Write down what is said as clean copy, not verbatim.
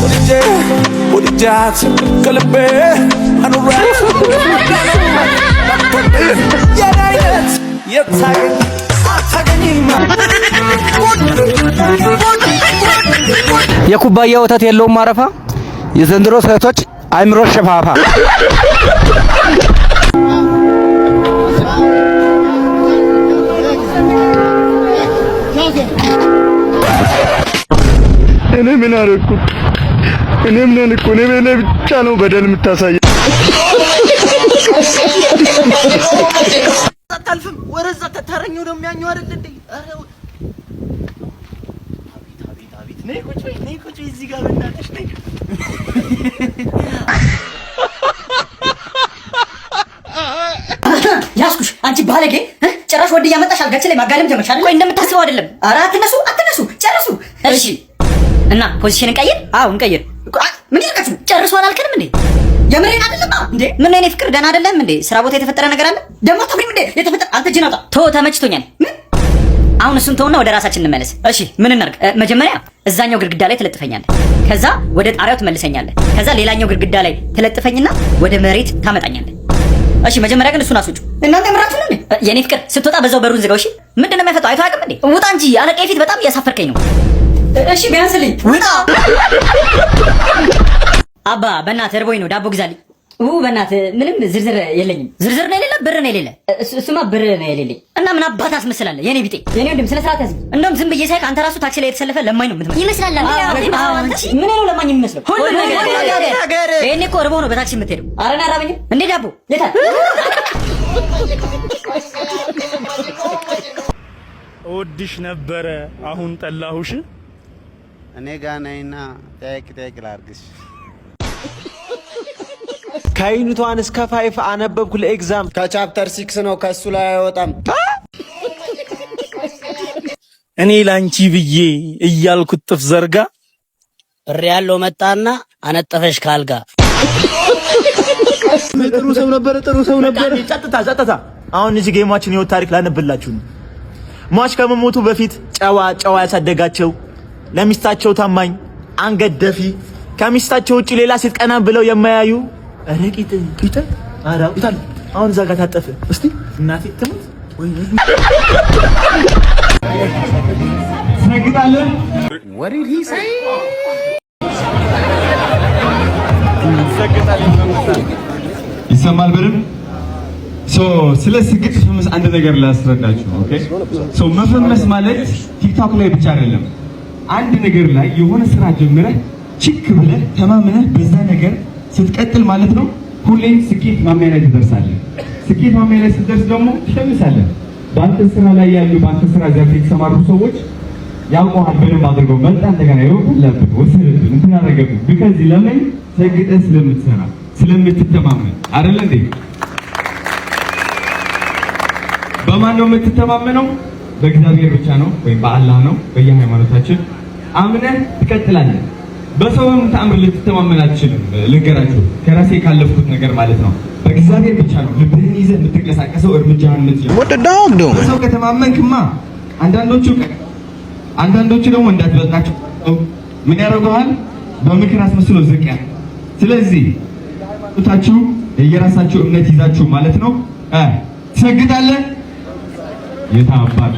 ወድጄ ወድጃት ከልቤ አኑራት የኔ አይነት የታገኝ አታገኝም። የኩባያ ወተት የለውም አረፋ። የዘንድሮ ሴቶች አይምሮ ሸፋፋ። እኔ ምን አደረኩ? እኔ ምን አደረኩ? እኔ ላይ ብቻ ነው በደል የምታሳየው። አታልፍም። ወረዛ ተረኛው ነው የሚያኘው አይደል እንዴ? ኧረ አቤት አቤት አቤት! ነይ ቁጭ በይ፣ ነይ ቁጭ በይ እዚህ ጋር በእናትሽ ነይ። ያስኩሽ አንቺ ባለጌ! ጭራሽ ወንድ እያመጣሽ አልጋችን ላይ ማጋደም ጀመርሽ አይደል? ቆይ እንደምታስበው አይደለም። ኧረ አትነሱ፣ አትነሱ፣ ጨርሱ። እሺ እና position እንቀይር? አዎ እንቀይር። ምን ይልቃችሁ? ጨርሱ አላልከንም እንዴ? የምሬን አይደለም እንዴ? ምን ነው የኔ ፍቅር ደህና አይደለም እንዴ? ስራ ቦታ የተፈጠረ ነገር አለ? ደግሞ አታፍሪም እንዴ? የተፈጠረ አንተ እጅህን አውጣ። ተው ተመችቶኛል። ምን አሁን እሱን ተውና ወደ ራሳችን እንመለስ። እሺ ምን እናድርግ? መጀመሪያ እዛኛው ግድግዳ ላይ ትለጥፈኛለህ። ከዛ ወደ ጣሪያው ትመልሰኛለህ። ከዛ ሌላኛው ግድግዳ ላይ ትለጥፈኝና ወደ መሬት ታመጣኛለህ። እሺ መጀመሪያ ግን እሱን አስወጪው። እናንተ ምራችሁ ነው እንዴ? የኔ ፍቅር ስትወጣ በዛው በሩን ዝጋው። እሺ ምንድን ነው የሚያፈጣው? አይቶ አያውቅም እንዴ? ውጣ እንጂ አለቃዬ ፊት በጣም እያሳፈርከኝ ነው። እሺ ቢያንስልኝ ውጣ። አባ በእናትህ እርቦኝ ነው ዳቦ ግዛልኝ። በእናትህ ምንም ዝርዝር የለኝም። ዝርዝር ነው የሌለ ብር ነው የሌለ። እሱማ ብር ነው የሌለኝ። እና ምን አባት አስመስላለህ? የኔ ቢጤ የኔ ወንድም ስነ ስርዓት ያዝ። እንደውም ዝም ብዬ ሳይክ አንተ ራሱ ታክሲ ላይ የተሰለፈ ለማኝ ነው የምትመስለው። ይመስላል። ምን ነው ለማኝ የሚመስለው? ሁሉ ነገር። ይሄኔ እኮ እርቦህ ነው በታክሲ የምትሄደው። ኧረ እኔ አራበኝም እንዴ ዳቦ የታል? እወድሽ ነበረ አሁን ጠላሁሽ። እኔ ጋ ነይና ጠያቂ ጠያቂ ላርግሽ። ከ unit one እስከ 5 አነበብኩ ለ exam። ከ chapter 6 ነው፣ ከሱ ላይ አይወጣም። እኔ ላንቺ ብዬ እያልኩት ጥፍ ዘርጋ ብር ያለው መጣና አነጠፈሽ ካልጋ። ጥሩ ሰው ነበረ፣ ጥሩ ሰው ነበረ። ጸጥታ ጸጥታ። አሁን እዚህ ጌማችን ህይወት ታሪክ ላነብላችሁ ነው። ሟች ከመሞቱ በፊት ጨዋ ጨዋ ያሳደጋቸው፣ ለሚስታቸው ታማኝ፣ አንገት ደፊ፣ ከሚስታቸው ውጭ ሌላ ሴት ቀና ብለው የማያዩ ኧረ ቂጥ ቂጥ ኧረ ይታል አሁን እዛ ጋር ታጠፈ። እስቲ እናቴ ትሙት ወይ ሰግጣለን። ይሰማል በደንብ። So ስለ ስግጥ ፍምስ አንድ ነገር ላስረዳችሁ። Okay, so መፈመስ ማለት ቲክቶክ ላይ ብቻ አይደለም። አንድ ነገር ላይ የሆነ ስራ ጀምረህ ችክ ብለህ ተማምነህ በዛ ነገር ስትቀጥል ማለት ነው ሁሌም ስኬት ማሚያ ላይ ትደርሳለህ። ስኬት ማሚያ ላይ ስትደርስ ደግሞ ትፈምሳለህ። በአንተ ስራ ላይ ያሉ በአንተ ስራ ዘርፍ የተሰማሩ ሰዎች ያውቀዋል በደንብ አድርገው። መጣ እንደገና ይወለብን ወሰደብን እንትን አደረገብን። Because ለምን ሰግጠህ ስለምትሰራ ስለምትተማመን አይደል እንዴ? በማን ነው የምትተማመነው? በእግዚአብሔር ብቻ ነው ወይም በአላህ ነው። በየሃይማኖታችን አምነህ ትቀጥላለህ። በሰውም ተአምር ልትተማመን አትችልም። ልንገራችሁ ከራሴ ካለፍኩት ነገር ማለት ነው። በእግዚአብሔር ብቻ ነው ልብህን ይዘህ የምትንቀሳቀሰው፣ እርምጃህን የምትጀምረው። What the dog doing? በሰው ከተማመንክማ አንዳንዶቹ ደግሞ እንዳትበልጣቸው ምን ያደርገዋል? በምክር አስመስሎ ዝቅ ያለ። ስለዚህ ሃይማኖታችሁ የየራሳችሁ እምነት ይዛችሁ ማለት ነው ትሰግጣለህ። የታባቱ